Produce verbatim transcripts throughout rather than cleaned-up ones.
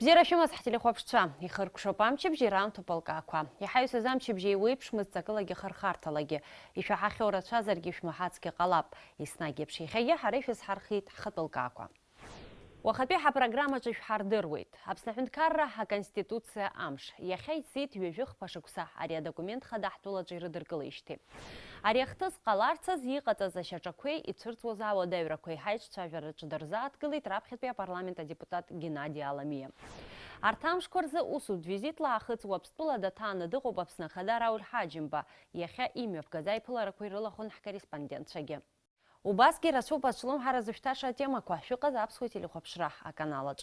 Бзиара шәымаз, ҳтелехәаԥшцәа! Ихыркәшоуп амчыбжь, ираамҭоуп алкаақәа. Иҳаҩсыз амчыбжь еиуеиԥшмызт ҵакылагьы хырхарҭалагьы. Ишәаҳахьоу рацәазаргьы шәмаҳацгьы ҟалап. Еснагь еиԥш, иахьагьы ҳара ишәызҳархиеит ҳхатәы лкаақәа. Уахатәи ҳапрограммаҿы шәҳардыруеит. Аԥсны аҳәынҭқарра аконституциа амш. Иахьа ицеит ҩажәи хԥа шықәса, ари адокумент хада ҳтәылаҿы ирыдыркылеижьҭеи. Ари ахҭыс ҟаларц азы иҟаҵаз ашьаҿақәеи ицәырҵуаз ауадаҩрақәеи ҳаиҿцәажәараҿы дырзааҭгылеит раԥхьатәи апарламент адепутат Геннади Аламиа. Арҭ амшқәа рзы усутә визитла Аахыҵ Уаԥстәыла даҭааны дыҟоуп Аԥсны Ахада Рауль Ҳаџьымба. Иахьа имҩаԥгаз аиԥыларақәа ирылахәын ҳкорреспондентцәагьы. Убасгьы ирацәоуп ацәлымҳара зышәҭаша атемақәа. Шәыҟаз аԥсуа телехәаԥшра аканалаҿ.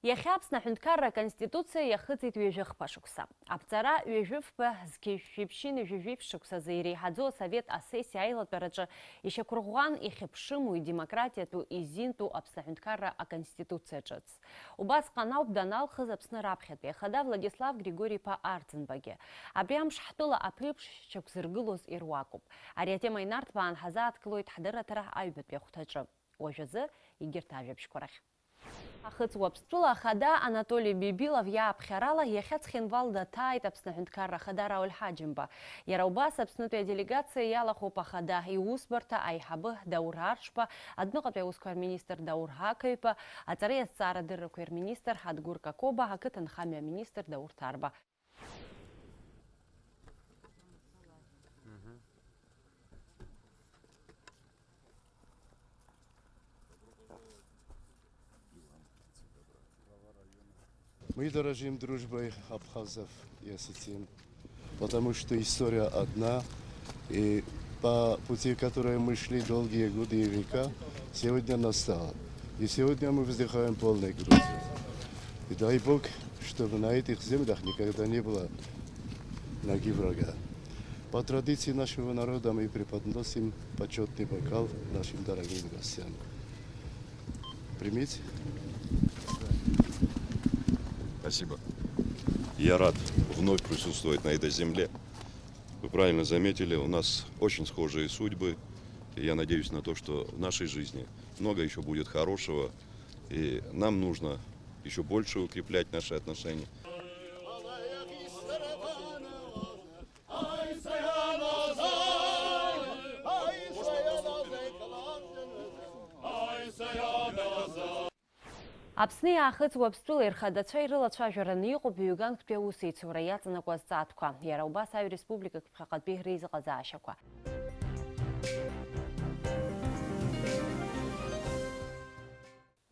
Иахьа Аԥсны Аҳәынҭқарра Аконституциа иахыҵит ҩажәи хԥа шықәса. Аԥҵара ҩажәи фба зқьи жәшәи ԥшьынҩажәи жәиԥшь шықәсазы иреиҳаӡоу асовет асессиа аилатәараҿы ишьақәырӷәӷәан ихьыԥшыму, идемократиатәу, изинтәу Аԥсны Аҳәынҭқарра Аконституциа ҿыц. Убасҟан ауп даналхыз Аԥсны раԥхьатәи ахада Владислав Григори-иԥа Арӡынбагьы. Абри амш ҳтәыла аԥеиԥш шьақәзыргылоз ируакуп. Ари атема инарҭбаан ҳазааҭгылоит ҳдырраҭара аҩбатәи ахәҭаҿы. Уажәазы егьырҭ ажәабжьқәа рахь. Аахыҵ Уаԥстәыла ахада Анатоли Бибилов иааԥхьарала иахьа Цхинвал даҭааит Аԥсны Аҳәынҭқарра Ахада Рауль Ҳаџьымба. Иара убас Аԥснытәи аделегациа иалахәуп ахада иусбарҭа аиҳабы Даур Арҽба, адәныҟатәи аусқәа рминистр Даур Ҳақаҩба, аҵареи азҵаарадыррақәеи рминистр Адгәыр Какоба, ақыҭанхамҩа аминистр Даур Ҭарба. Мы дорожим дружбой абхазов и осетин, потому что история одна, и по пути, который мы шли долгие годы и века, сегодня настала. И сегодня мы вздыхаем полной грудью. И дай Бог, чтобы на этих землях никогда не было ноги врага. По традиции нашего народа мы преподносим почётный бокал нашим дорогим гостям. Примите. Спасибо. Я рад вновь присутствовать на этой земле. Вы правильно заметили, у нас очень схожие судьбы. И я надеюсь на то, что в нашей жизни много ещё будет хорошего. И нам нужно ещё больше укреплять наши отношения. Аԥсны иаахыҵ Уаԥстәыла ирхадацәа ирылацәажәараны иҟоуп ҩганктәи аусеицура иаҵанакуа азҵаатәқәа, иара убас аҩ республикак ԥхьаҟатәи реизыҟазаашьақәа.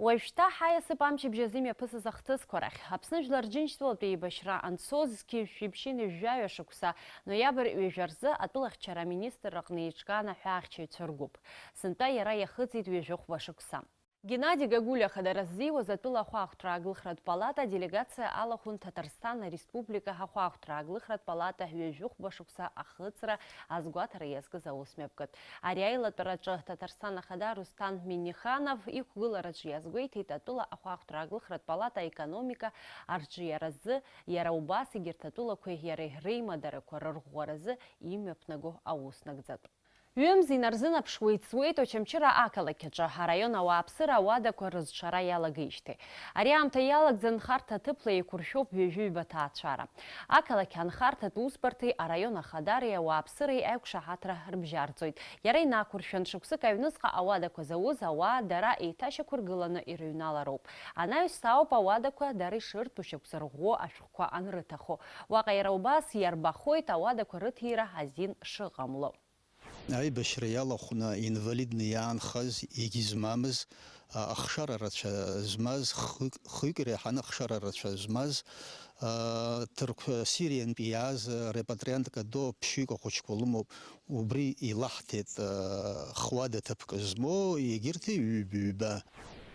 Уажәшьҭа ҳаиасып амчыбжь азы имҩаԥысыз ахҭысқәа рахь. Аԥсны Жәлар Џьынџьтәылатәи еибашьра анцоз зқьи жәшәи ԥшьынҩажәи жәаҩа шықәса, ноиабр ҩажәа рзы атәылахьчара аминистрра аҟны еиҿкаан аҳәаахьчаҩцәа ргәыԥ. Сынтәа иара иахыҵит ҩажәи хәба шықәса. Геннади Гагулиа хадара ззиуаз атәыла ахәаахәҭра аглыхратә палата аделегациа алахәын Ҭаҭарсҭан Ареспублика ахәаахәҭра аглыхратә палата ҩажәи хәба шықәса ахыҵра азгәаҭара иазкыз аусмҩаԥгатә. Ари аилатәараҿы Ҭаҭарсҭан ахада Русҭан Минниханов иқәгылараҿы иазгәеиҭеит атәыла ахәаахәҭра аглыхратә палата аекономика арҿиаразы, иара убас егьырҭ атәылақәеи иареи реимадароу рырӷәӷәаразы имҩаԥнаго аус нагӡатә. Ҩымз инарзынаԥшуеит зуеит Очамчыра ақалақь аҿы араион ауааԥсыра ауадақәа рызҽара иалагеижьҭеи. Ари аамҭа иалагӡан нхарҭа ҭыԥла еиқәыршәоуп ҩажәи ҩба ҭаацәара. Ақалақь анхарҭатә усбарҭеи араион ахадареи ауааԥсыреи аиқәшаҳаҭра рыбжьарҵоит. Иара инақәыршәан, шықәсык аҩныҵҟа ауадақәа зауз ауаа дара еиҭашьақәыргыланы ирыҩналароуп. Анаҩс ауп ауадақәа дара ишыртәу шьақәзырӷәӷәо ашәҟәқәа анрыҭахо. Уаҟа иара убас иарбахоит ауадақәа рыҭира азин шыҟамло. Аибашьра иалахәны инвалидны иаанхаз, егьизмамыз, а, ахшара рацәа змаз, хҩык, хҩык иреиҳаны ахшара рацәа змаз, а, ҭырқә, Сириантәи иааз, а, репатриантка ду ԥшьҩык ахәыҷқәа лымоуп, убри илаҳҭеит, а, хҩада ҭыԥк змоу, егьырҭ ҩба-ҩба.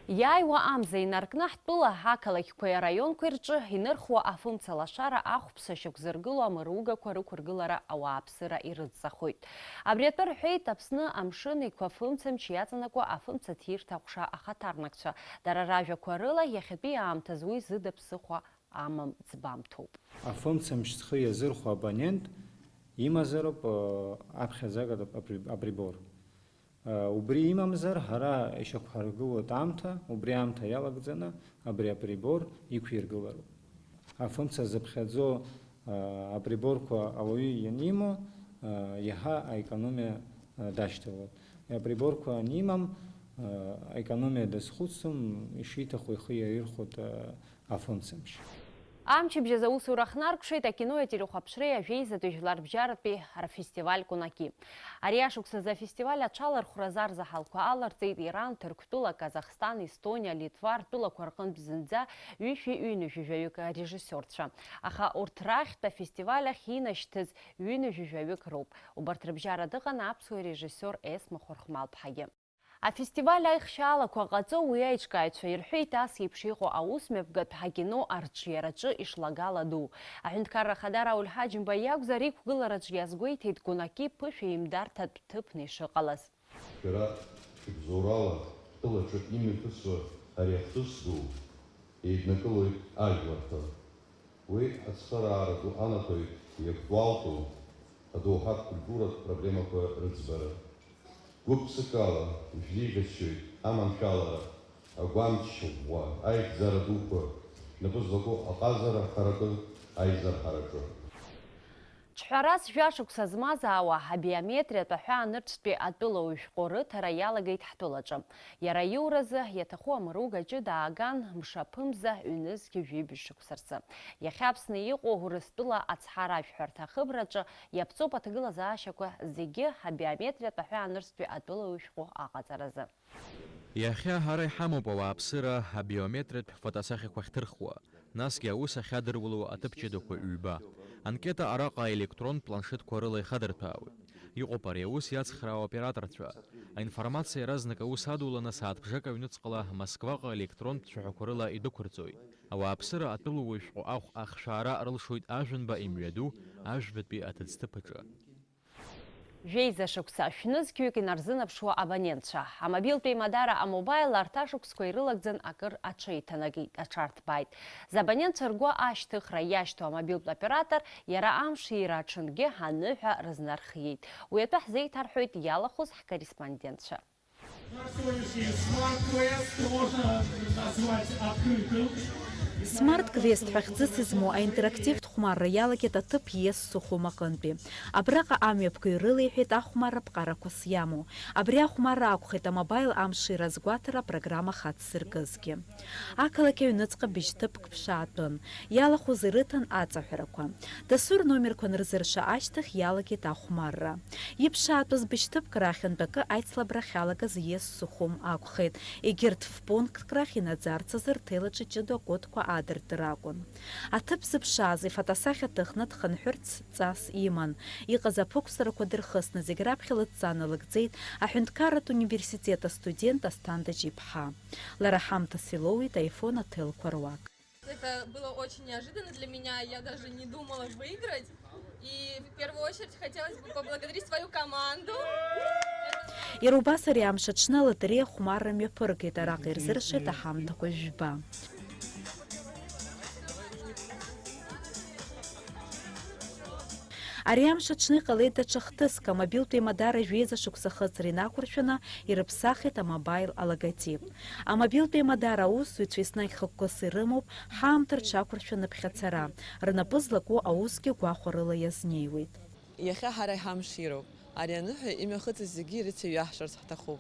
Иааиуа амза инаркны ҳтәыла ақалақьқәеи араионқәеи рҿы инырхуа афымца лашара ахәԥса шьақәзыргыло амыругақәа рықәыргылара ауааԥсыра ирыдҵахоит. Абри атәы рҳәеит Аԥсны амшын еиқәа фымцамч иаҵанакуа афымца ҭирҭа аҟәша ахаҭарнакцәа. Дара ражәақәа рыла, иахьатәи аамҭазы уи зыда ԥсыхәа амам ӡбамҭоуп. Афымцамч зхы иазырхәо абонент имазароуп, э, аԥхьаӡагатә апри-, априбор. Убри имамзар, ҳара ишьақәҳаргылоит аамҭа, убри аамҭа иалагӡаны абри априбор иқәиргылароуп. Афымца зыԥхьаӡо, а, априборқәа ауаҩы ианимоу, а, иаҳа аекономиа, а, дашьҭалоит. Априборқәа анимам, а, аекономиа дазхәыцӡом, ишиҭаху ихы иаирхәоит, а, афымцамч. Амчыбжь азы аусура хнаркәшеит акинои ателехәаԥшреи ажәеизатәи жәларбжьаратәи рфестиваль Кунаки. Ари ашықәсазы афестиваль аҽалархәразы арзаҳалқәа аларҵеит Иран, Ҭырқәтәыла, Казахстан, Естониа, Литва ртәылақәа рҟынтә зынӡа ҩышәи ҩынҩажәи жәаҩык арежиссиорцәа. Аха урҭ рахьтә афестиваль ахь инашьҭыз ҩынҩажәи жәаҩык роуп. Убарҭ рыбжьара дыҟан аԥсуа режиссиор Есма Хәырхәмалԥҳагьы. Афестиваль аихшьаалақәа ҟаҵо уи аиҿкааҩцәа ирҳәеит, ас еиԥш иҟоу аусмҩаԥгатә ҳакино арҿиараҿы ишлагала ду. Аҳәынҭқарра Ахада Рауль Ҳаџьымба иакәзар, иқәгылараҿ иазгәеиҭеит Кунаки ԥышәа еимдарҭатә ҭыԥны ишыҟалаз. Шәара шәыбзоурала шәтәылаҿы имҩаԥысуа ари ахҭыс ду еиднакылоит ажәларҭа. Уи ацхыраара ду анаҭоит иактуалтәу адоуҳатә культуратә проблемақәа рыӡбара. Гәык-ԥсыкала ишәзеиӷьасшьоит аманшәалара, агәамч ӷәӷәа, аихьӡара дуқәа, шәнапы злаку аҟазара ҳаратәы аизарҳараҿы. Ҿҳәарас жәашықәса змазаауа абиометриатә аҳәаанырцәтәи атәылауаҩ шәҟәы рыҭара иалагеит ҳтәылаҿы. Иара иуразы, иаҭаху амруга ҷыда ааган, мшаԥымза ҩнызқь жәибжь шықәса рзы. Иахьа Аԥсны иҟоу Урыстәыла ацҳаражәҳәарҭа ахыбраҿы иаԥҵоуп аҭагылазаашьақәа зегьы абиометриатә аҳәаанырцәтәи атәылауаҩ шәҟәы аҟаҵаразы. Иахьа ҳара иҳамоуп ауааԥсыра абиометриатә фотосахьақәа ахьҭырхуа, насгьы аус ахьадыруло аҭыԥ ҷыдақәа ҩба. Анкета араҟа аелектронтә планшетқәа рыла ихадырҭәаауеит. Иҟоуп ари аус иацхраауа операторцәа. Аинформациа иаразнак аус адуланы сааҭ бжак аҩныҵҟала Москваҟа аелектронтә цәаҳәақәа рыла идәықәырҵоит. Ауааԥсыра атәылауаҩ шәҟәы ахә ахшәаара рылшоит Ажәанба имҩаду, Ажәбатәи аҭыӡҭыԥ аҿы. Жәеиза шықәса, шәнызқьҩык инарзынаԥшуа абонентцәа. Амобилтә еимадара А-Мобаил арҭ ашықәсқәа ирылагӡан акыр аҽеиҭанакит, аҽарҭбааит. Забонентцәа ргәы ашьҭыхра иашьҭоу амобилтә оператор иара амшира аҽынгьы аныҳәа рызнархиеит. Уи атәы ҳзеиҭарҳәоит иалахәыз ҳкорреспондентцәа. Наш сегодняшний смарт-квест можно назвать открытым. Смарт-квест ҳәа хьӡыс измоу аинтерактивтә хәмарра иалагеит аҭыԥ Иес Сухум аҟынтәи. Абраҟа амҩаԥгаҩ рылеиҳәеит ахәмарра ԥҟарақәас иамоу. Абри ахәмарра акәхеит А-Мобаил амшира азгәаҭара апрограмма хацзыркызгьы. Ақалақь аҩныҵҟа быжьҭыԥк ԥшаатәын. Иалахәыз ирыҭан аҵаҳәарақәа. Дасу рномерқәа анырзырша ашьҭахь иалагеит ахәмарра. Иԥшаатәыз быжьҭыԥк рахьынтә акы аицлабра ахьалагаз Иес Сухум акәхеит. Егьырҭ фпунктк рахь инаӡарц азы рҭел аҿы ҷыдоу акодқәа аадыртыр акәын. Аҭыԥ зыԥшааз ифотосахьа ҭыхны дхынҳәырц ҵас иман. Иҟаз аԥықәсарақәа дырхысны зегь раԥхьа лыдҵа налыгӡеит аҳәынҭқарратә университет астудент Асҭанда Џьиԥҳа. Лара ҳамҭас илоуит аифон аҭелқәа руак. Это было очень неожиданно для меня, я даже не думала выиграть. И в первую очередь хотелось бы поблагодарить свою команду. Иара убас ари амш аҽны алотереиа хәмарра мҩаԥыргеит, араҟа ирзыршеит аҳамҭақәа жәба. Ари амш аҽны иҟалеит даҽа хҭыск, амобилтә еимадара жәеиза шықәса ахыҵра инақәыршәаны ирыԥсахит А-Мобаил алоготип. Амобилтә еимадара аусзуҩцәа еснагь хықәкыс ирымоуп ҳаамҭа рҽақәыршәаны аԥхьацара, рнапы злаку аусгьы гәахәарыла иазнеиуеит. Иахьа ҳара иҳамшироуп. Ари аныҳәа имҩахыҵыз зегьы ирыцеиҩаҳшарц ҳҭахуп.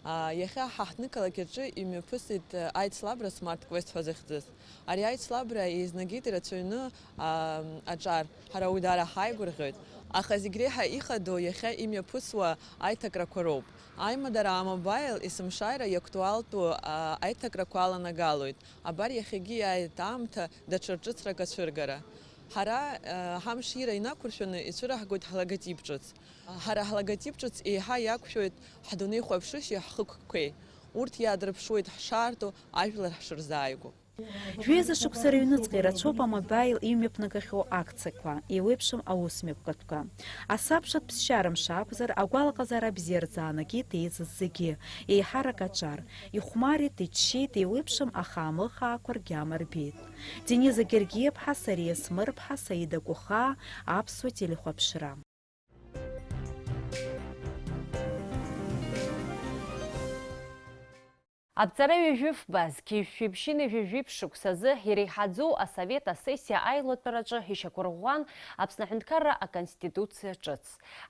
А, иахьа ҳа ҳнықалақь аҿы имҩаԥысит, а, аицлабра Smart Quest ҳәа захьӡыз. Ари аицлабра еизнагеит ирацәаҩны, а, аҿар. Ҳара уи даара ҳаигәырӷьоит. Аха зегь реиҳа ихадоу иахьа имҩаԥысуа аиҭакрақәа роуп. Аимадара А-Мобаил есымшааира иактуалтәу, а, аиҭакрақәа аланагалоит. Абар иахьагьы иааит аамҭа даҽа ҿыцрак ацәыргара. Ҳара, а, ҳамшира инақәыршәаны ицәыраҳгоит ҳлоготип ҿыц. Ҳара ҳлоготип ҿыц еиҳа иақәшәоит ҳдунеихәаԥшышьеи ҳхықәкқәеи. Урҭ иаадырԥшуеит ҳшаарту, ажәлар ҳшырзааигәоу. Жәеиза шықәса рыҩныҵҟа ирацәоуп А-Мобаил имҩаԥнагахьоу акциақәа, еиуеиԥшым аусмҩаԥгатәқәа. Асабшатә ԥсшьара мшы акәзар, агәалаҟазаара бзиа рзаанагеит еизаз зегьы, еиҳарак аҿар. Ихәмарит, иччеит, еиуеиԥшым ахаамыхаақәа ргьама рбеит. Дениза Гергиаԥҳа, Сариа Смырԥҳа, Саида Кәыхаа, Аԥсуа телехәаԥшра. Аԥҵара ҩажәифба, зқьи жәшәи ԥшьынҩажәи жәиԥшь шықәсазы иреиҳаӡоу асовет асессиа аилатәараҿы ишьақәырӷәӷәан Аԥсны аҳәынҭқарра аконституциа ҿыц.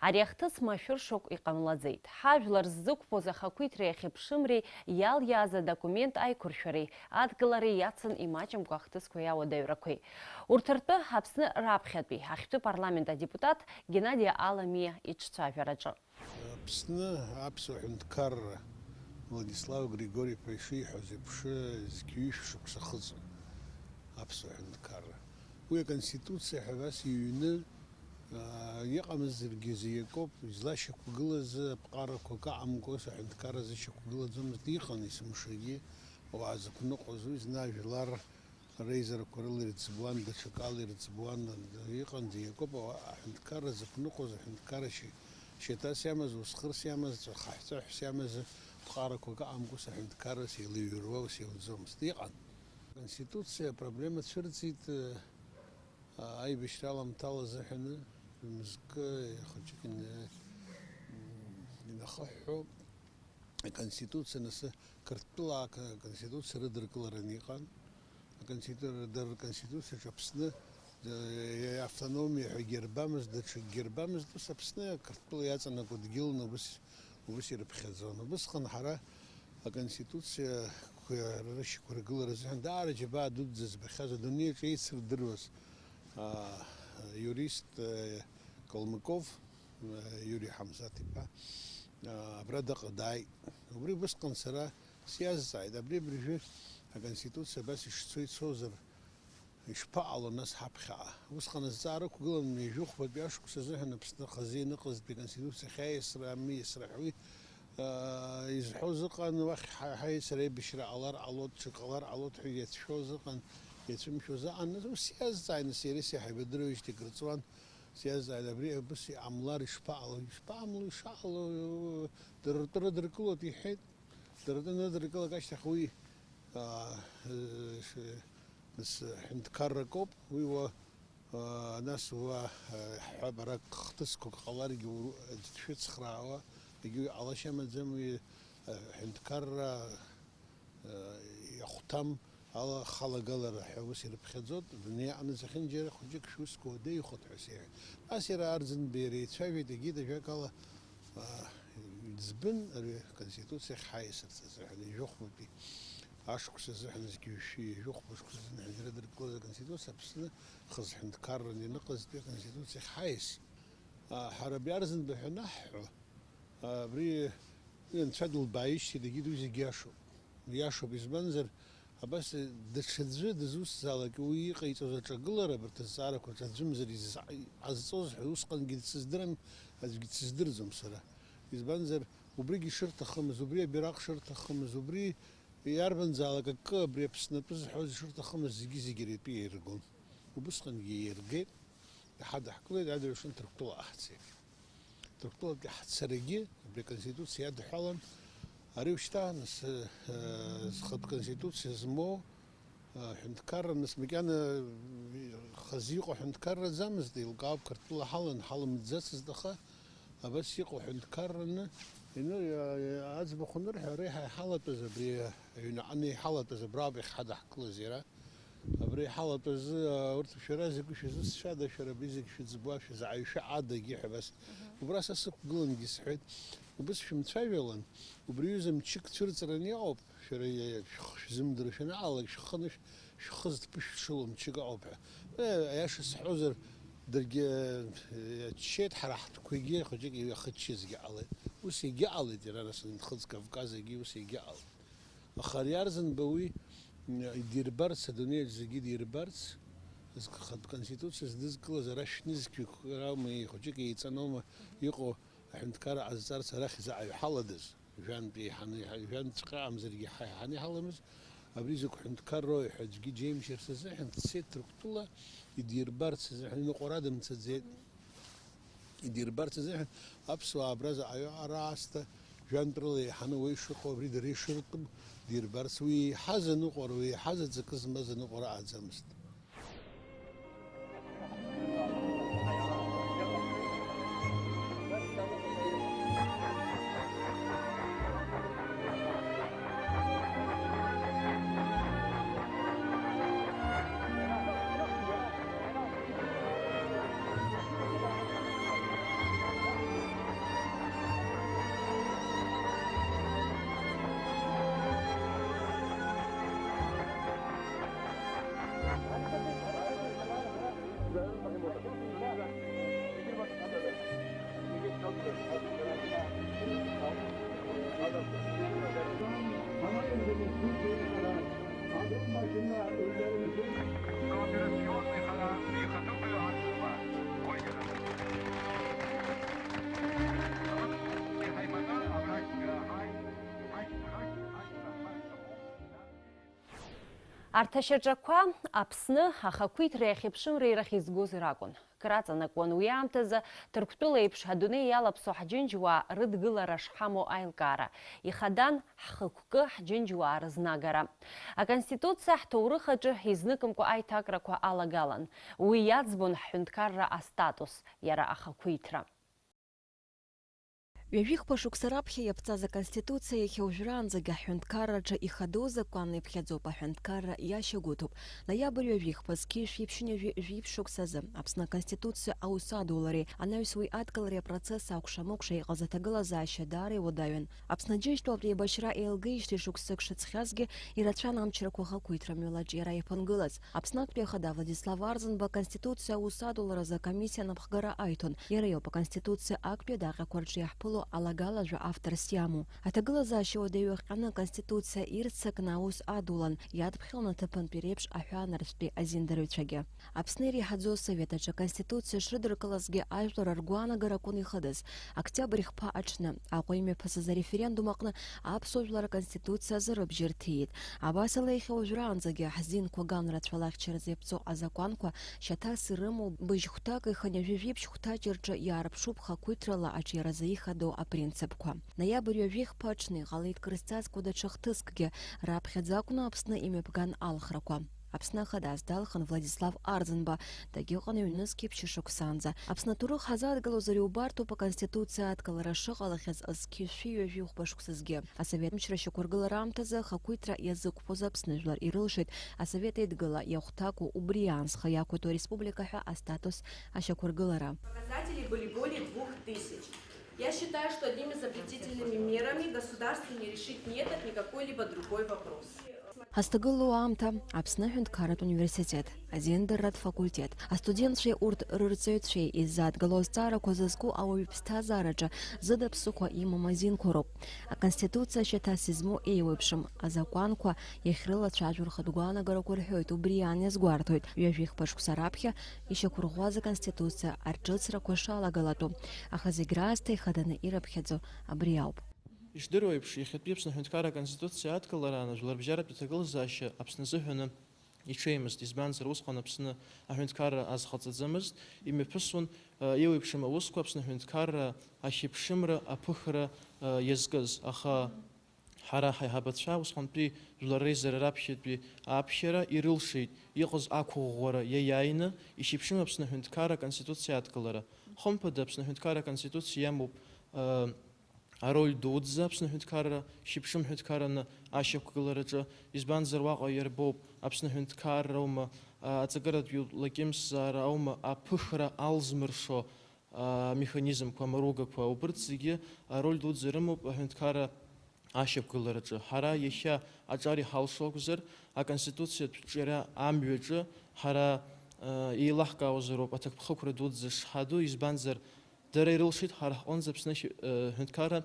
Ари ахҭыс машәыршақә иҟамлаӡеит. Ҳажәлар ззықәԥоз ахақәиҭреи ахьыԥшымреи иалиааз адокумент аиқәыршәареи адгылареи иацын имаҷымкәа ахҭысқәа иауадаҩрақәеи. Урҭ ртәы Аԥсны раԥхьатәи ахьтәы парламент адепутат Геннади Аламиа иҿцәажәараҿы. Аԥсны аԥсуа ҳәынҭқарра Владислав Григори-иԥа ишиҳәоз еиԥш, зқьи ҩышә шықәса ахыҵуан аԥсуа ҳәынҭқарра. Уи аконституциа ҳәа абас иҩны, аа, иҟамызаргьы зегь акоуп, излашьақәгылаз аԥҟарақәа акы аҟамкәа, ус аҳәынҭқарра зышьақәгылаӡомызт, иҟан есымшагьы ауаа зықәныҟәоз, уи зны ажәлар реизарақәа рыла ирыӡбуан, даҽакала ирыӡбуан, иҟан зегь акоуп, ауаа аҳәынҭқарра зықәныҟәоз, аҳәынҭқарра шьа-, шьаҭас иамаз, усхырс иамаз, ҵәахаҳәҵәаҳәс иамаз, ԥҟарақәак аҟамкәа, ус аҳәынҭқарра ус еилаҩҩуа, ус иауӡомызт. Иҟан. Аконституциа апроблема цәырҵит, э, аибашьра аламҭала азыҳәаны, мызкы хәыҷык ин-, м, инахыҳәҳәо, Аконституциа, нас, Қырҭтәыла ак-, аконституциа рыдыркыларан иҟан. Аконститу-, дара рконституциаҿы Аԥсны, э, автономиа ҳәа акгьы рбамызт, даҽакгьы рбамызт, ус Аԥсны Қырҭтәыла иаҵанакуа дгьылны убыс, убыс ирыԥхьаӡон. Убысҟан ҳара аконституциа рышьақәыргылара азыҳәан даара џьабаа дуӡӡа збахьаз, адунеи аҿы еицырдыруаз, а, юрист, э, Калмыков, э, Иури Ҳамзаҭ-иԥа, а, абра даҟа дааит. Убри убысҟан сара сиазҵааит, абри абыржәы аконституциа абас ишцо ицозар, ишԥаҟало нас ҳаԥхьаҟа? Усҟан азҵаара ықәгылан, ҩажәи хәбатәи ашықәс азыҳәан Аԥсны хазы ианыҟазтәи аконституциа ахьаиасра, амиасра ҳәа уи, аа, изҳәоз ыҟан, уахь ҳа-, ҳаиасра аибашьра ҟалар ҟалоит, ҽак ҟалар ҟалоит ҳәа иацәшәоз ыҟан, иацәымшәоз ыҟан. Ус иазҵааит, нас иареи сареи ҳаибадыруеижьҭеи акыр ҵуан, сиазҵааит, абри абас иҟамлар ишԥаҟало, ишԥаҟамло, ишаҟало, дара ртәы рыдыркылоит, иҳәеит. Дара ртәы анрыдыркылак ашьҭахь уи, аа, ш-, нас ҳәынҭқаррак ауп, уи уа, аа, нас уа, аа, ҳҳәап, ара хҭысқәак ҟаларгьы уру-, аӡә дшәыцхраауа, егьи уи ҟалашьа амаӡам, уи, аа, ҳәынҭқарра, аа, иахәҭам ала халагалара ҳәа ус ирыԥхьаӡоит, дунеи аҟны зехьынџьара хәыҷык шәусқәа уадаҩхоит ҳәа сеиҳәеит. Нас иара Арӡынба иара еицәажәеит, егьит ажәакала, аа, иӡбын ари аконституциа ахь ҳаиасырц азыҳәан, ҩажәи хәбатәи ашықәс азыҳәан, зқьи жәшәи ҩажәи хәба шықәс азыҳәан ирыдыркылаз аконституциа Аԥсны хазы ҳәынҭқарран ианыҟазтәи аконституциа ахь ҳаиас. Аа, ҳара абри Арӡынба ҳәа анаҳҳәо, Абри анцәа дылбааижьҭеи дагьыду зегь иашоуп. Иашоуп, избанзар, абас даҽаӡәы дызусҭзаалак уи иҟаиҵоз аҿагылара, абарҭ азҵаарақәа рҿы аӡәымзар иза-, ҟазҵоз ҳәа усҟангьы дсыздырам, аӡәгьы дсыздырӡом сара. Избанзар, убригьы шырҭахымыз, убри абираҟ шырҭахымыз, убри иарбанзаалак акы абри Аԥснатәы зҳәоз шырҭахымыз зегьы-зегьы иара итәы иаиргон. Убысҟангьы иаиргеит. Иҳадаҳкылеит, адырҩаҽны Ҭырқәтәыла ҟаҳҵеит. Ҭырқәтәылатәи ҳцарагьы абри аконституциа иадҳәалан, ари ушьҭа, нас, э, зхатә конституциа змоу, э, ҳәынҭқарра, нас, макьана, э, хазы иҟоу ҳәынҭқарраӡамызт, еилкаауп, Қырҭтәыла ҳалан, ҳаламӡацызт, аха абас иҟоу ҳәынҭқарраны, ину, э, аӡбахә анырҳәа, ара иҳа-, иҳалатәаз абри, э, аҩнаҟны иҳалатәаз абраҟоуп иахьҳадаҳкылаз иара. Абри ҳалатәазы, а, урҭ шәара закәи шәызусҭцәада, шәара абри зегь шәыӡбуа, шәызааҩ шәаадагьы ҳәа абас. Мгм. Убра са сықәгылангьы сҳәеит, убыс шәымцәажәалан, убри аҩыза мчык цәырҵраны иҟоуп, шәара, е, шәх-, шәзымдыруа шәанаалак, шәхы анышә-, шәхы зҭԥышәҽыло мчык ыҟоуп ҳәа. Е, аиаша сҳәозар, даргьы, е, иаччеит, ҳара ҳтәқәагьы хәыҷык иҩахыччазгьы ҟалеит. Ус егьыҟалеит иара, нас, Нхыҵ Кавказагьы ус егьыҟалеит. Аха ари Арӡынба уи, м, идирбарц, адунеиаҿ зегьы идирбарц, зк-, хатә конституциа здызкылаз ара шәнызқьҩык раума, хәыҷык еиҵаноума иҟоу аҳәынҭқарра ҟазҵарц арахь заҟаҩ ҳаладаз? Жәантә еиҳаны, жәантәҵәҟьа амзаргьы ҳа-, иҳаны иҳаламыз, абри закә ҳәынҭқарроуи ҳәа аӡәгьы џьеимшьарц азыҳәан дцеит Ҭырқәтәыла идирбарц азыҳәан, ныҟәара дымцаӡеит. Идирбарц азыҳәан аԥсуаа абра заҟаҩы ара аасҭа жәантә рыла еиҳаны уа ишыҟоу, абри дара ишыртәым дирбарц, уи еиҳаз аныҟәара, уи еиҳаз аҵакы змаз аныҟәара ааӡамызт. Арҭ ашьаҿақәа Аԥсны ахақәиҭреи ахьыԥшымреи рахь изгоз ракәын. Краҵанакуан уи аамҭазы Ҭырқәтәыла еиԥш адунеи иалаԥсоу ҳџьынџьуаа рыдгылара шҳамоу аилкаара. Ихадан ҳхықәкы, ҳџьынџьуаа рызнагара. Аконституциа ҳҭоурых аҿы изныкымкәа аиҭакрақәа алагалан. Уи иаӡбон ҳҳәынҭқарра астатус, иара ахақәиҭра. Ҩажәихԥа шықәса раԥхьа иаԥҵаз Аконституциа иахьа уажәраанӡагьы ҳҳәынҭқарраҿы ихадоу закәанла иԥхьаӡоуп аҳәынҭқарра иашьагәыҭуп. Ноиабр ҩажәихԥа зқьи жәшәи ԥшьынҩажәи жәиԥшь шықәсазы Аԥсны Аконституциа аус адулареи анаҩс уи адкылареи апроцесс акәша-мыкәша иҟаз аҭагылазаашьа даара иуадаҩын. Аԥсны Џьынџьтәылатә еибашьра еилгеижьҭеи шықәсык шыҵхьазгьы ирацәан амчрақәа ахақәиҭра мҩала аҿиара иаԥынгылаз. Аԥсны актәи ахада Владислав Арӡынба Аконституциа аус адуларазы акомиссиа анапхгара аиҭон. Иара иоуп Аконституциа актәи адаҟьақәа рҿы иаҳԥыло алагалажәа авторс иамоу. Аҭагылазаашьа уадаҩы иахҟьаны Аконституциа ирццакны аус адулан, иадԥхьон аҭыԥантәи реиԥш аҳәаанырцәтәи азиндарыҩцәагьы. Аԥсны иреиҳаӡоу асовет аҿы Аконституциа шрыдыркылазгьы ажәлар ргәаанагара акәын ихыдыз. Октиабр ихԥа аҽны, Аҟәа имҩаԥысыз ареферендум аҟны аԥсуа жәлар Аконституциа азы рыбжьы рҭиит. Абас ала иахьа уажәраанӡагьы ҳзинқәа ганрацәала ахьчаразы иаԥҵоу азакәанқәа шьаҭас ирымоу, быжь хәҭак ихынҩажәи жәиԥшь хәҭаҷ рҿы иаарԥшуп хақәиҭрала аҿиаразы ихадоу апринципқәа. Ноиабр ҩажәи хԥа аҽны иҟалеит крызҵазкуа даҽа хҭыскгьы, раԥхьаӡа акәны Аԥсны имҩаԥган алхрақәа. Аԥсны Ахадас далхын Владислав Арӡынба, дагьыҟан ҩнызқьи ԥшьышықәсаанӡа. Аԥсны аҭоурых ҳазааҭгылозар иубартоуп Аконституциа адкылара шыҟалахьаз зқьи жәшәи ҩажәи хәба шықәсазгьы. Асовет мчра ашьақәыргылара аамҭазы ахақәиҭра иазықәԥоз Аԥсны жәлар ирылшеит Асовет Еидгыла иахәҭаку убри аан зхы иақәиҭу ареспублика ҳәа астатус ашьақәыргылара. Показатели были более двух тысяч. Я считаю, что одними запретительными мерами государство не решит ни этот, ни какой-либо другой вопрос. Ҳазҭагылоу аамҭа Аԥсны аҳәынҭқарратә университет, азиндарратә факультет, астудентцәеи урҭ рырҵаҩцәеи иззааҭгылоу азҵаарақәа зызку ауаҩы иԥсҭазаараҿы зыда ԥсыхәа имам азинқәа роуп. Аконституциа шьаҭас измоу еиуеиԥшым азакәанқәа иахьрылацәажәо рхатә гәаанагарақәа рҳәоит, убри иан иазгәарҭоит, ҩажәи хԥа шықәса раԥхьа ишьақәырӷәӷәаз Аконституциа арҿыцрақәа шалагалатәу, аха зегь раасҭа ихаданы ирыԥхьаӡо абри ауп. Ишдыру еиԥш, иахьатәи Аԥсны Аҳәынҭқарра Аконституциа адкылараан ажәларбжьаратә аҭагылазаашьа Аԥсны азыҳәаны иҽеимызт, избанзар, усҟан Аԥсны аҳәынҭқарра азхаҵаӡамызт, имҩаԥысуан, ы, еиуеиԥшым аусқәа Аԥсны аҳәынҭқарра ахьыԥшымра аԥыхра, ы, иазкыз, аха ҳара ҳаиҳабацәа усҟантәи Жәлар Реизара раԥхьатәи аԥхьара ирылшеит, иҟаз ақәыӷәӷәара иаиааины ишьеиԥшым Аԥсны аҳәынҭқарра Аконституциа адкылара. Хымԥада, Аԥсны аҳәынҭқарра Аконституциа иамоуп, ы, ароль дуӡӡа Аԥсны аҳәынҭқарра шьыԥшым ҳәынҭқарраны ашьақәгылараҿы, избанзар, уаҟа иарбоуп Аԥсны аҳәынҭқарра аума, а, аҵакыратә лакьымсзаара аума, аԥыхра алзмыршо, а, амеханизмқәа, амаругақәа, убырҭ зегьы ароль дуӡӡа рымоуп аҳәынҭқарра ашьақәгылараҿы. Ҳара иахьа аҿар иҳалшо акәзар, аконституциатә ҿиара амҩаҿы ҳара, а, еилаҳкаауазароуп аҭакԥхықәра дуӡӡа шҳаду, избанзар, Дара ирылшеит ҳара ҳҟынӡа Аԥсны хьы-, э, ҳәынҭқарра,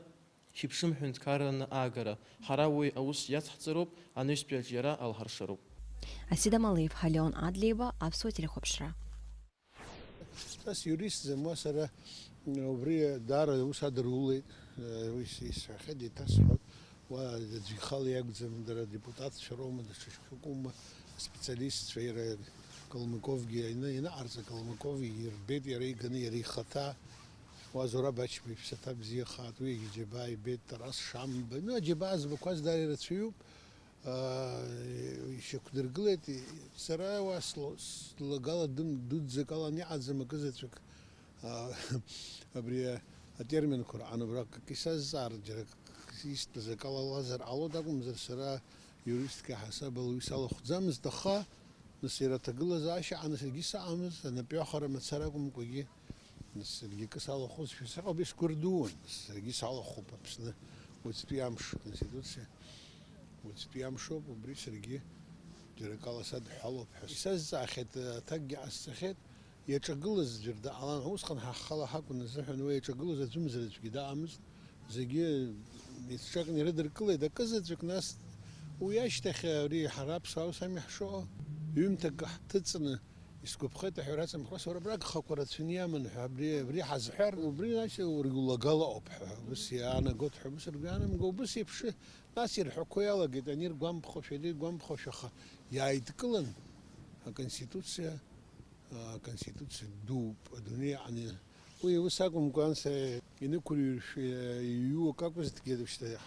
хьыԥшым ҳәынҭқарраны аагара. Ҳара уи аус иацҳҵароуп, анаҩстәи аҿиара алҳаршароуп. Асида Малиев, Ҳалион Адлеиба, Аԥсуа телехәаԥшра. Са сиуристӡам, уа сара, м, убри даара аус адырулеит, э, уи с-, исҳәахьеит, еиҭасҳәоит. Уа аӡә ихала иакәӡам, дара адепутатцәа роума, даҽа шьоукума, аспециалистцәа, иара Калмыковгьы ианы, ианаҟарҵа, Калмыков ирбеит иара иганы, иара ихаҭа. Уа Зураб Ачба иԥсаҭа бзиахааит, уи иџьабаа ибеит, Тарас Шамба. Ну, аџьабаа збақәаз дара ирацәаҩуп. Аа, ишьақәдыргылеит, сара уа сло-, слагала дым-, дуӡӡак алан иҟаӡам акызаҵәык. Аа, абри атерминқәа рҟан убра акы исазҵаар, џьара акы истәыз акы алалазар ҟалоит акәымзар, сара юристк иаҳасабала уи салахәӡамызт, аха, нас, иара аҭагылазаашьа аҟны саргьы саҟамызт, анапҩахара мацара акәымкәагьы, нас, саргьы акы салахәызшәа сыҟоуп, исгәырдууан, нас, саргьы салахәуп Аԥсны уаҵәтәи амш, Конституциа уаҵәтәи амшоуп, убри саргьы џьара акала садҳәалоуп ҳәа. Исазҵаахьеит, аҭакгьы ҟасҵахьеит, иаҿагылаз ӡәыр даҟалан, усҟан ҳа ҳхала ҳакәын азыҳәан, уи иаҿагылоз аӡәымзар аӡәгьы даҟамызт, зегьы еицҿакны ирыдыркылеит, акызаҵәык, нас, уи ашьҭахь ари ҳара аԥсуаа ус ами ҳшыҟоу, ҩымҭак ҳҭыҵны, Исгәаԥхеит аҳәара сымхуа, сара абра агхақәа рацәаны иаман ҳәа, абри, абри ҳазҳәар, убри нас ургьы улагала ауп ҳәа, ус иаанагот ҳәа, ус ргәы иаанамго, убыс еиԥш, нас ирҳәақәо иалагеит, аниргәамԥхошәа, аниргәамԥхошәа, аха иааидкылан аконституциа, аконституциа дууп адунеи аҟны. Уи ус акәымкәа, анс инықәырҩыршәа иҩу акы акәызҭгьы, шьҭа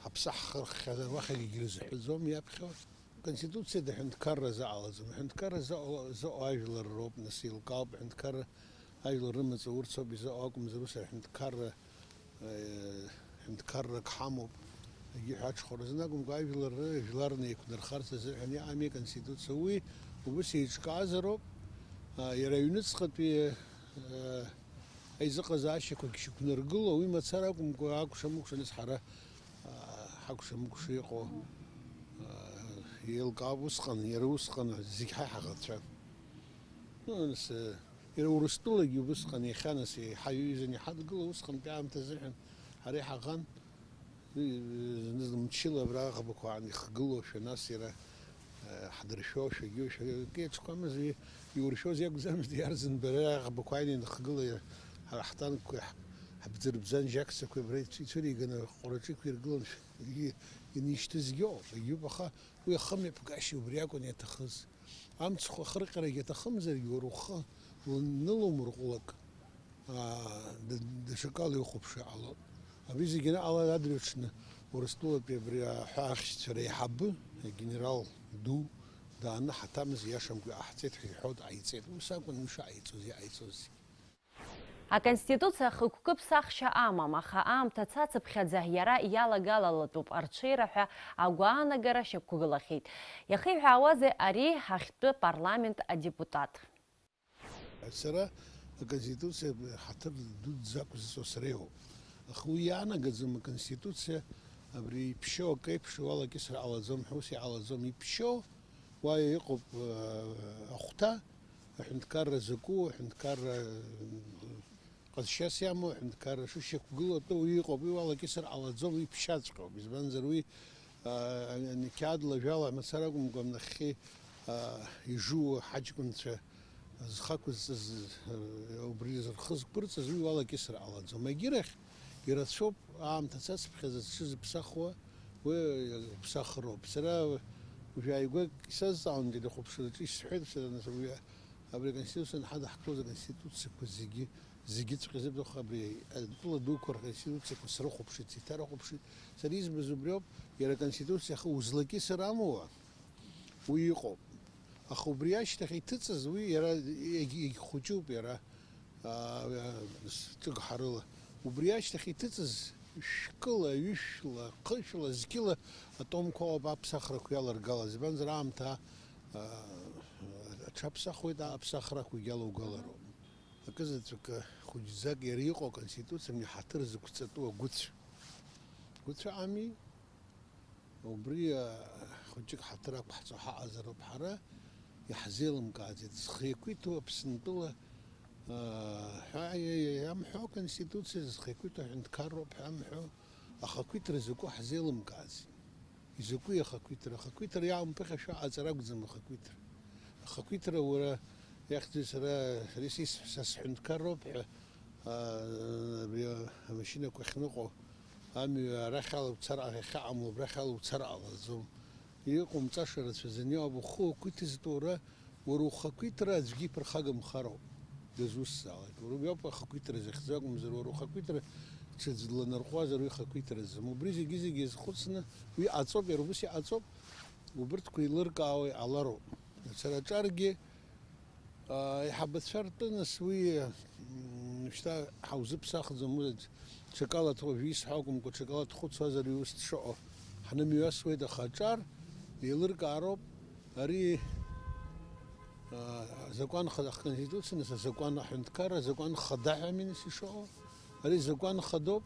ҳаԥсы ҳхырххьазар, уахьагьы рзыҳәаӡом иаԥхьо. Аконституциа аҳәынҭқарра заҟалаӡом. Аҳәынҭқарра заҟало, заҟо ажәлар роуп, нас еилкаауп, аҳәынҭқарра ажәлар рымаҵ урцоуп изаҟо акәымзар, ус аҳәынҭқарра, э, ҳәынҭқаррак ҳамоуп, егьи ҳәа аҽхәара зны акәымкәа, ажәлар ры-, жәлар неиқәнархарц азыҳәан иҟами аконституциа. Уи убыс еиҿкаазароуп, а, иара аҩныҵҟатәи, э, аизыҟазаашьақәагь шьақәнаргыло, уи мацара акәымкәа, акәша-мыкәша нас ҳара, а, ҳакәша-мыкәша иҟоу, а, еилкаауп усҟан, иара усҟан зегь ҳаи ҳаӷацәа. Ну, нас, э, Иара Урыстәылагьы убысҟан иахьа нас иҳаҩызан иҳадгыло, усҟантәи аамҭа азыҳәан ҳара иҳаӷан, зны-зны мчыла абра аӷбақәа аан ихгылошәа, нас иара, э, ҳдыршәошәагьы, шәагьы акы иаҿқәамыз, и-, иуршәоз иакәӡамызт, иарзын бара аӷбақәа ааины ианхгыла, иара ҳара ҳтанкқәеи ҳ-, ҳбӡырбӡан жьакцақәеи абра ицәыриганы аҟәраҿы иқәиргылан, шәагьы инишьҭызгьы ыҟоуп, егьиуп, аха уи ахымҩаԥгашьа убри акәын иаҭахыз. Амцхә ахырҟьарагьы аҭахымзаргьы, уара ухы лнылумырҟәлак, аа, д-, даҽакала иухәаԥшуа иҟалоит. Абри зегьы анаҟала адырҩаҽны Урыстәылатәи абри аҳәаа ахьшьцәа реиҳабы, агенерал ду, дааны ҳаҭамыз иашамкәа иҟаҳҵеит ҳәа иҳәоит, ҟаиҵеит. Ус акәын уи шыҟаиҵоз, иҟаиҵоз. Аконституциа ахықәкы ԥсахшьа амам, аха аамҭа цацыԥхьаӡа иара иалагалалатәуп арҽеира ҳәа агәаанагара шьақәгылахьеит. Иахиҳәаауазеи ари ҳахьтәы парламент адепутат? Сара аконституциа ҳаҭыр дуӡӡа ақәызҵо сара иоуп. Аха уи иаанагаӡом аконституциа абри иԥшьоу акы еиԥш уалакьысыр ҟалаӡом ҳәа, ус иҟалаӡом. Иԥшьоу уа иҟоуп, э, ахәҭа, аҳәынҭқарра закәу, аҳәынҭқарра, м, ҟазшьас иамоу, аҳәынҭқарра шышьақәгылоу атәы уи иҟоуп, уи уалакьысыр ҟалаӡом, уи ԥшьаҵәҟьоуп. Избанзар, уи, а, ани қьаад лажәала мацара акәымкәа, нахьхьи, а, ижу ҳаҷкәынцәа зхы ақәызҵаз, а, убри рхы зқәырҵаз, уи уалакьысыр ҟалаӡом. Егьирахь, ирацәоуп аамҭа цацыԥхьаӡа зҽызыԥсахуа, уи уԥсахроуп. Сара уажәааигәа исазҵаауан, телехәаԥшраҿы исҳәеит, сара нас уи абри аконституциа анҳадаҳкылоз аконституциақәа зегьы, зегьыҵәҟьа зыбзахә абри атәыла дуқәа рконституциақәа срыхәаԥшит, сеиҭарыхәаԥшит. Сара избаз убриоуп, иара аконституциа ахы узлакьысыр амуа, уи иҟоуп. Аха убри ашьҭахь иҭыҵыз уи иара егь-, егьхәыҷуп иара, аа, ҿыгҳарыла. Убри ашьҭахь иҭыҵыз шәкыла, ҩышәла, хышәла, зқьыла атомқәа ауп аԥсахрақәа иаларгалаз. Избанзар, аамҭа, аа, аҽаԥсахуеит, аԥсахрақәагьы алоугалароуп. Акызаҵәык хәыҷӡак иара иҟоу аконституциа мҩа ҳаҭыр зықәҵатәу агәыцә. Гәыцәа ами. Убри, а, хәыҷык ҳаҭыр ақәҳҵо ҳаҟазароуп ҳара, иаҳзеилымкааӡеит. Зхы иақәиҭу Аԥсынтәыла, а, ҳәа иамҳәо, аконституциа зхы иақәиҭу аҳәынҭқарроуп ҳәа амҳәо, ахақәиҭра закәу ҳзеилымкааӡеит. Изакәи ахақәиҭра? Ахақәиҭра иаамԥыхьашәо аҟаҵара акәӡам ахақәиҭра. Ахақәиҭра уара иахьӡуи сара, сара исҳәо са сҳәынҭқарроуп ҳәа, аа, абри амашьынақәа ахьныҟәо, амҩа арахь ала уцар, иахьаҟамло абрахь ала уцар ҟалаӡом. Иҟоумҵаша рацәаӡаны иҟоуп, ухы уақәиҭызтәу уара, уара ухақәиҭра аӡәгьы иԥырхагамхароуп. Дызусҭзаалак. Уара убриоуп ахақәиҭра захьӡу акәымзар, уара ухақәиҭра ҽаӡә дланарҟәуазар, уи хақәиҭраӡам. Убри зегьы-зегьы иазхәыцны, уи аҵоуп, иара убас иҟаҵоуп, убырҭқәа еилыркаауа иҟалароуп. Сара аҿаргьы, аа, аиҳабацәа ртәы, нас, уи, м, шьҭа ҳаузыԥсахӡом, уи ҽакала ҭ-, уажәы исҳәо акәымкәа, ҽакала дхәыцуазар, уи ус дшыҟоу ҳнымҩасуеит, аха аҿар еилыркаароуп. Ари, а, азакәан хада, аконституциа, нас азакәан аҳәынҭқарра, азакәан хада ҳәа аминис ишыҟоу. Ари закәан хадоуп,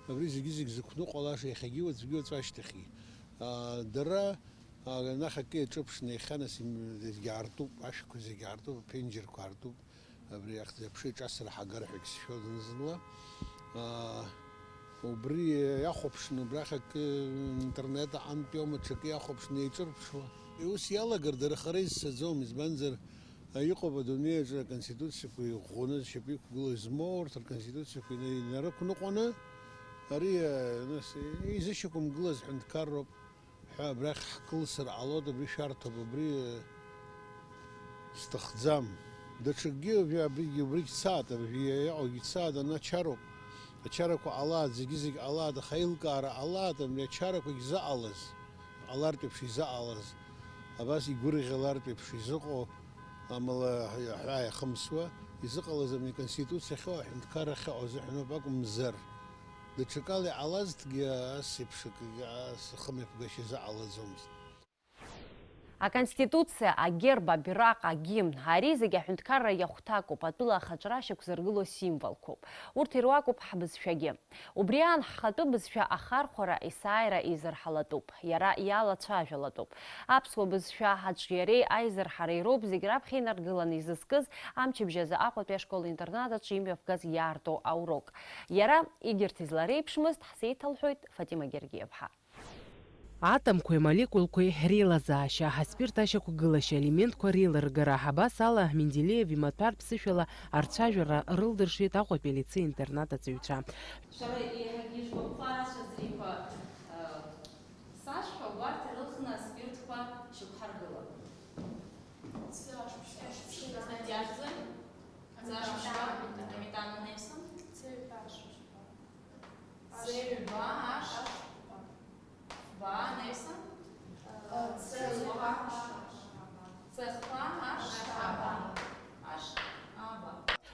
абри зегьы-зегь зықәныҟәалаша иахьагьы уаҵәгьы уаҵәашьҭахьгьы. А, дара, а, анахь акы иаҿыԥшны иахьа нас им-, зегь аартуп, ашәқәа зегь аартуп, аԥенџьырқәа аартуп. Абри ахьӡ-аԥша иҿасра ҳагар ҳәа егьсшәон зны-зынла. Аа, убри иахәаԥшны, убрахь акы интернет аҟынтәиоума, ҽакы иахәаԥшны еиҿырԥшуа. Ус иалагар, дара хара изцаӡом, избанзар, Иҟоуп адунеи аҿы аконституциақәа иӷәӷәаны зшьапы иқәгылоу змоу, урҭ рконституциақәа ина-, инарықәныҟәаны, ари, а, нас, изышьақәымгылаз ҳәынҭқарроуп ҳәа абрахь ҳкылсыр ҟалоит, абри шәарҭоуп, абри, а, сҭахӡам. Даҽакгьы, абри, абригь, убригь цааит, абри иаҟагьы цааит, ана ачароуп. Ачарақәа ҟалааит, зегьы-зегь ҟалааит, аха аилкаара ҟалааит, абри ачарақәагь заҟалаз, ҟалартә еиԥш изаҟалаз, абас игәырӷьалартә еиԥш изыҟоу, амала ҳәаа иахымсуа, изыҟалаз абни аконституциа ахьыҟоу, аҳәынҭқарра ахьыҟоу азыҳәаноуп акәымзар, даҽакала иҟалазҭгьы ас еиԥш акгьы ас ахымҩаԥгашьа заҟалаӡомызт. Аконституциа, агерб, абираҟ, агимн, ари зегь аҳәынҭқарра иахәҭакуп, атәыла ахаҿра шьақәзыргыло символқәоуп. Урҭ ируакуп ҳбызшәагьы. Убри аан ҳхатәы бызшәа ахархәара, есааира еизырҳалатәуп, иара иалацәажәалатәуп. Аԥсуа бызшәа аҿиареи аизырҳареи роуп зегь раԥхьа инаргыланы изызкыз амчыбжь азы Аҟәатәи ашкол-интернат аҿы имҩаԥгаз иаарту аурок. Иара егьырҭ излареиԥшмызт ҳзеиҭалҳәоит Фатима Гергиаԥҳа. Атомқәеи амолекулқәеи реилазаашьа, аспирт ашьақәгылашьа, елементқәа реилыргара, абас ала Менделеев имаҭәар ԥсышәала арцәажәара рылдыршеит Аҟәатәи алицеи-интернат аҵаҩцәа. Шәара еиҳагьы ишәгәаԥхо арацәа зриқәа, э, сашәҳәа, убарҭ ирылхны аспиртқәа шьақәҳаргылап. Иахьӡи? Аметан анеиԥсан? Ц ҩба аш. Фба анеиԥсан? Ц хба аш. Аш аба. Аш аба.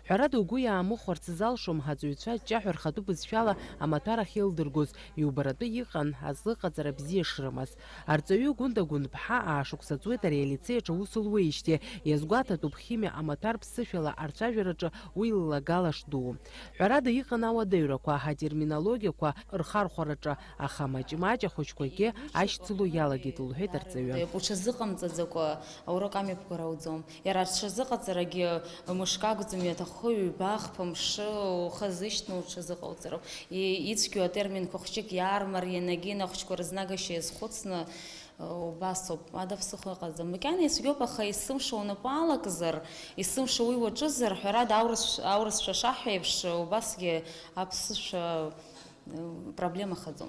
Ҳәарада, угәы иаамыхәарц залшом, ҳаҵаҩцәа аҷҷаҳәа рхатәы бызшәала амаҭәар ахьеилдыргоз, иубаратәы иҟан азыҟаҵара бзиа шрымаз. Арҵаҩы Гәында Гәындԥҳа аашықәса ҵуеит ари алицеи аҿы аус луеижьҭеи, иазгәаҭатәуп химиа амаҭәар ԥсышәала арцәажәараҿы уи ллагала шдуу. Ҳәарада, иҟан ауадаҩрақәа, атерминологиақәа рхархәараҿы, аха маҷ-маҷ ахәыҷқәагьы ашьцыло иалагеит, лҳәеит арҵаҩы. Уҽазыҟамҵаӡакәа аурок амҩаԥгара ауӡом. Иара аҽазыҟаҵарагьы мышк акәӡам иаҭаху, ҩба, хԥа мшы ухы азышьҭны уҽазыҟауҵароуп. И-, ицәгьоу атерминқәа хәҷык иаармарианы, егьи ахәҷқәа рызнагашьа иазхәыцны, убасоуп. Ада ԥсыхәа ыҟаӡам. Макьана ицәгьоуп, аха есымша унапы алакзар, есымша уи уаҿызар, ҳәарада, аурыс, аурысшәа шаҳҳәо еиԥш, убасгьы аԥсышәа, э, проблема хаӡом.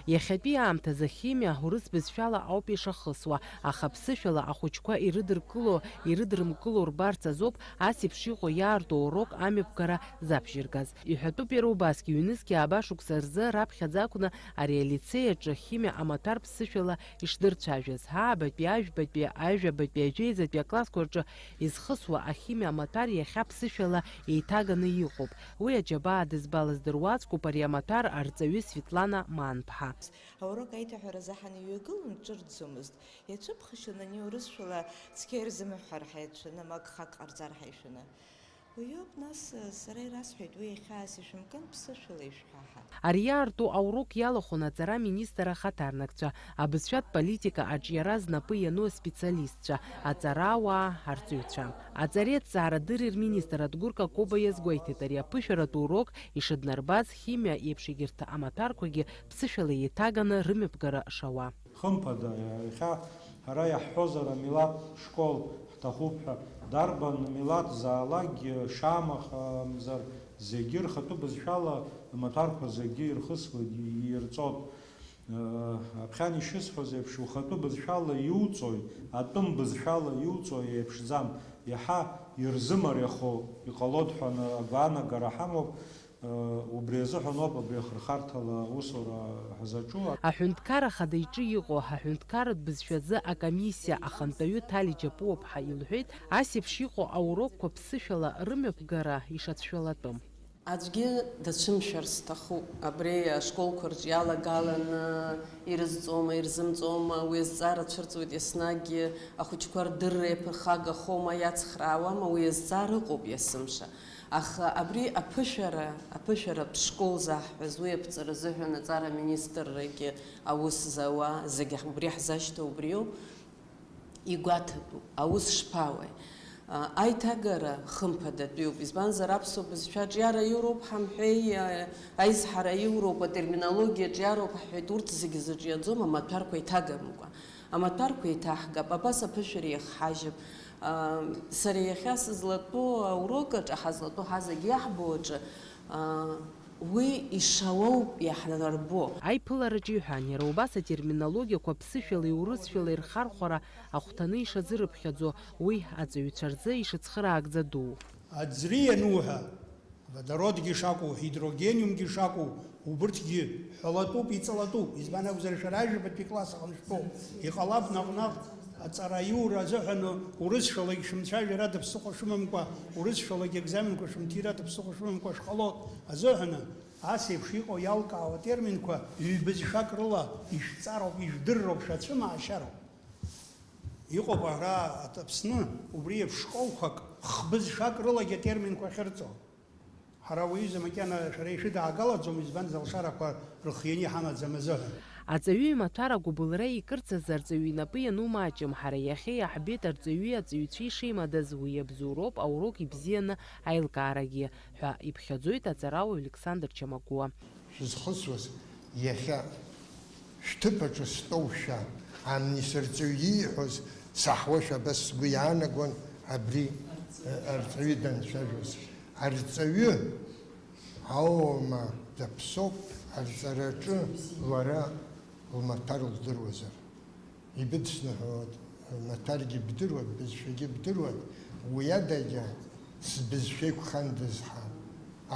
Иахьатәи аамҭазы ахимиа урыс бызшәала ауп ишахысуа, аха ԥсышәала ахәыҷқәа ирыдыркыло, ирыдрымкыло рбарц азоуп ас еиԥш иҟоу иаарту аурок амҩаԥгара запжьыргаз. Иҳәатәуп иара убасгьы, ҩнызқьи ааба шықәса рзы раԥхьаӡа акәны ари алицеи аҿы ахимиа амаҭәар ԥсышәала ишдырцәажәаз. Аабатәи, ажәбатәи, ажәабатәи, ажәеизатәи аклассқәа рҿы изхысуа ахимиа амаҭәар иахьа ԥсышәала еиҭаганы иҟоуп. Уи аџьабаа дызбалаз дыруаӡәкуп ари амаҭәар арҵаҩы Светлана Маанԥҳа. Аурок аиҭаҳәаразы ҳаныҩагылан, ҿырҭӡомызт. Иацәыԥхашьан ани урысшәала цқьа ирзымҳәҳәар ҳаицәаны, ма гхак ҟарҵар ҳаишәаны. Уиоуп, нас, сара ирасҳәеит, уи иахьа ас ишәымкын, ԥсышәала ишәҳәа ҳәа. Ари иаарту аурок иалахәын аҵара министр ахаҭарнакцәа, абызшәатә политика аҿиара знапы иану аспециалистцәа, аҵарауаа, арҵаҩцәа. Аҵареи аҭҵаарадырреи рминистр Адгәыр Какоба иазгәеиҭеит, ари аԥышәаратә урок ишыднарбаз химиа еиԥш егьырҭ амаҭәарқәагьы ԥсышәала еиҭаганы рымҩаԥгара шауа. Хымԥада, иахьа ҳара иаҳҳәозар, амилаҭ школ ҳҭахуп ҳәа, дарбан милаҭ заалакгьы, шамахамзар, зегьы рхатәы бызшәала амаҭәарқәа зегьы ирхысуеит, ирҵоит. Аԥхьан ишысҳәоз еиԥш, ухатәы бызшәала иуҵои, атәым бызшәала иуҵои еиԥшӡам. Иаҳа ирзымариахо иҟалоит ҳәа агәаанагара ҳамоуп. Убри азыҳәаноуп абри ахырхарҭала аусура ҳзаҿу. Аҳәынҭқар ахада иҿы иҟоу аҳәынҭқарратә бызшәазы акомиссиа ахантәаҩы Ҭали Џьапуаԥҳа илҳәеит, ас еиԥш иҟоу аурокқәа ԥсышәала рымҩаԥгара ишацәшәалатәым. Аӡәгьы дацәымшәар сҭахуп. Абри ашколқәа рҿы иалагаланы ирызҵома, ирзымҵома, уи азҵаара цәырҵуеит еснагьгьы, ахәыҷқәа рдырра иаԥырхагахома, иацхраауама, уи азҵаара ыҟоуп есымша. Аха абри аԥышәара, аԥышәаратә школ заҳҳәаз, уи аԥҵара азыҳәан аҵара аминистррагьы аус зауа, зегьы ҳа-, убри ҳзашьҭоу убриоуп, игәаҭатәуп, аус шԥауеи? А, аиҭагара хымԥадатәиуп, избанзар, аԥсуа бызшәа аҿиара иуроуп ҳамҳәеи, а, аизҳара иуроуп, атерминологиа аҿиароуп ҳҳәеит, урҭ зегьы зыҿиаӡом амаҭәарқәа иҭагамкәа. Амаҭәарқәа еиҭаҳгап, абас аԥышәара иахҳажьып, Сара иахьа сызлатәоу аурок аҿы, ҳазлатәоу ҳазегь иаҳбо аҿы, уи ишалоуп иаҳнарбо. Аиԥылараҿы иҳәан, иара убас атерминологиақәа ԥсышәалеи урысшәалеи рхархәара ахәҭаны ишазырыԥхьаӡо, уи аҵаҩцәа рзы ишыцхыраагӡа дуу. Аӡри иануҳәа, водородгьы шакәу, ҳидрогениумгьы шакәу, убырҭгьы ҳәалатәуп, иҵалатәуп. Избан акәзар, шәара ажәабатәи класс аҟны шәтәоуп. Иҟалап наҟ-наҟ аҵара аиура азыҳәан урысшәалагь шәымцәажәар ада ԥсыхәа шәымамкәа, урысшәалагь екзаменқәа шәымҭир ада ԥсыхәа шәымамкәа шҟало азыҳәан, ас еиԥш иҟоу иалкаау атерминқәа ҩбызшәак рыла ишәҵароуп, ижәдырроуп, шәацәымаашьароуп. Иҟоуп ара Аԥсны убри еиԥш школқәак хбызшәак рылагьы атерминқәа ахьырҵо. Ҳара уаҩыза макьана шәара ишәыдаагалаӡом, избанзар, алшарақәа рыхианы иҳамаӡам азыҳәан. Аҵаҩы имаҭәар агәыбылра икырцаз арҵаҩы инапы иану маҷым, ҳара иахьа иаҳбеит арҵаҩи аҵаҩцәеи шеимадаз, уи иабзоуроуп ауроки бзианы аилкаарагьы, ҳәа иԥхьаӡоит аҵарауаҩ Александр Чамагәуа. Шәызхысуаз иахьа шәҭыԥ аҿы стәоушәа, амни сырҵаҩ ииҳәоз саҳуашәа абас сгәы иаанагон абри, э, арҵаҩы данцәажәоз. Арҵаҩы аома даԥсоуп, арҵараҿы лара лмаҭәар лдыруазар. Ибыдсныҳәоит, маҭәаргьы бдыруеит, бызшәагьы бдыруеит, уи адагьы сбызшәа еиқәхандаз ҳәа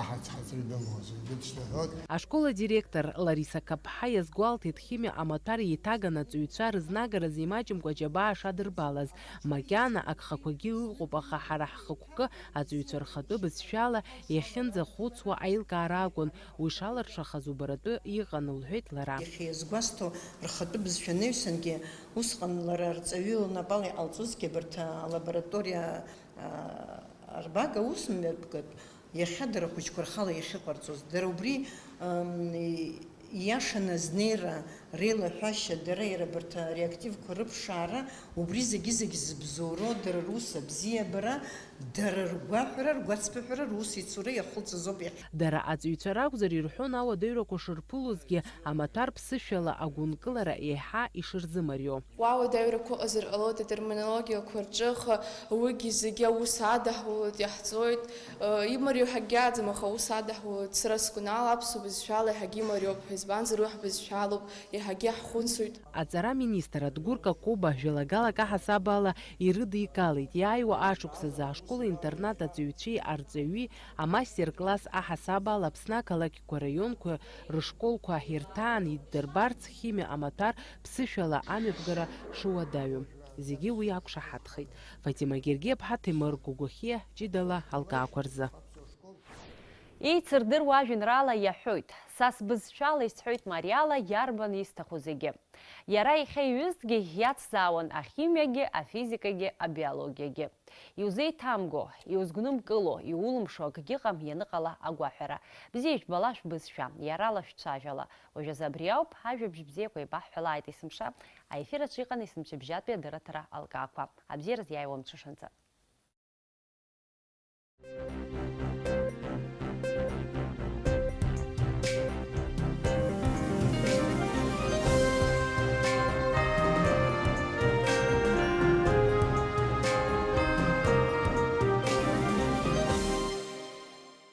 аҳаҵҳаҵаҩ дымоуазар, ибыдсныҳәоит. Ашкол адиректор Лариса Каԥҳа иазгәалҭеит, химиа амаҭәар еиҭаганы аҵаҩцәа рызнагаразы имаҷымкәа аџьабаа шадырбалаз. Макьана агхақәагьы ыҟоуп, аха ҳара ҳхықәкы аҵаҩцәа рхатәы бызшәала иахьынӡахәыцуа аилкаара акәын, уи шалыршахаз убаратәы иҟан, лҳәеит лара. Иахьа иазгәасҭо, рхатәы бызшәа анаҩсангьы, усҟан лара арҵаҩы лнапала иҟалҵозгьы абарҭ алабораториа, а, арбага усмҩаԥгатә, иахьа дара ахәыҷқәа рхала иахьыҟарҵоз, дара убри, ам, ииашаны азнеира, реилаҳәашьа, дара иара абарҭ ареактивқәа рыԥшаара, убри зегьы-зегь зыбзоуроу, дара рус абзиабара, дара ргәаҳәара, ргәацԥыҳәара, русеицура иахылҵыз ауп иахьа. Дара аҵаҩцәа ракәзар, ирҳәон ауадаҩрақәа шырԥылозгьы, амаҭәар ԥсышәала агәынкылара еиҳа ишырзымарио. Уа ауадаҩрақәа ыҟазар ҟалоит, атерминологиақәа рҿы аха уигьы зегьы аус адаҳулоит, иаҳҵоит, э, имариоу ҳагьааӡам, аха аус адаҳулоит. Сара сгәанала аԥсуа бызшәала иаҳагьы имариоуп ҳәа, избанзар, уи ҳбызшәалоуп, иаҳагьы иаҳхәыцуеит. Аҵара аминистр Адгәыр Какоба жәалагалак аҳасабала ирыдигалеит, иааиуа ашықәсазы ашкол-интернат аҵаҩцәеи арҵаҩи амастер-класс аҳасабала Аԥсны ақалақьқәа, раионқәа рышколқәа ирҭаан иддырбарц химиа амаҭәар ԥсышәала амҩаԥгара шуадаҩу. Зегьы уи ақәшаҳаҭхеит. Фатима Гергиаԥҳа, Ҭемыр Гәыгәахьиа, ҷыдала алкаақәа рзы. Еицырдыруа ажәеинраала иаҳәоит, са сбызшәала исҳәоит мариала, иарбан исҭаху зегьы. Иара иахьа иҩызцәгьа иацзаауан ахимиагьы, афизикагьы, абиологиагьы. Иузеиҭамго, иузгәнымкыло, иулымшо акгьы ыҟам ианыҟала агәаҳәара. Бзиа ижәбала шәбызшәа, иарала шәцәажәала. Уажәазы абри ауп, ажәабжь бзиақәа еибаҳҳәалааит есымша. Аефир аҿы иҟан есымчыбжьатәи адырраҭара алкаақәа. Абзиараз иааиуа мҽышанӡа.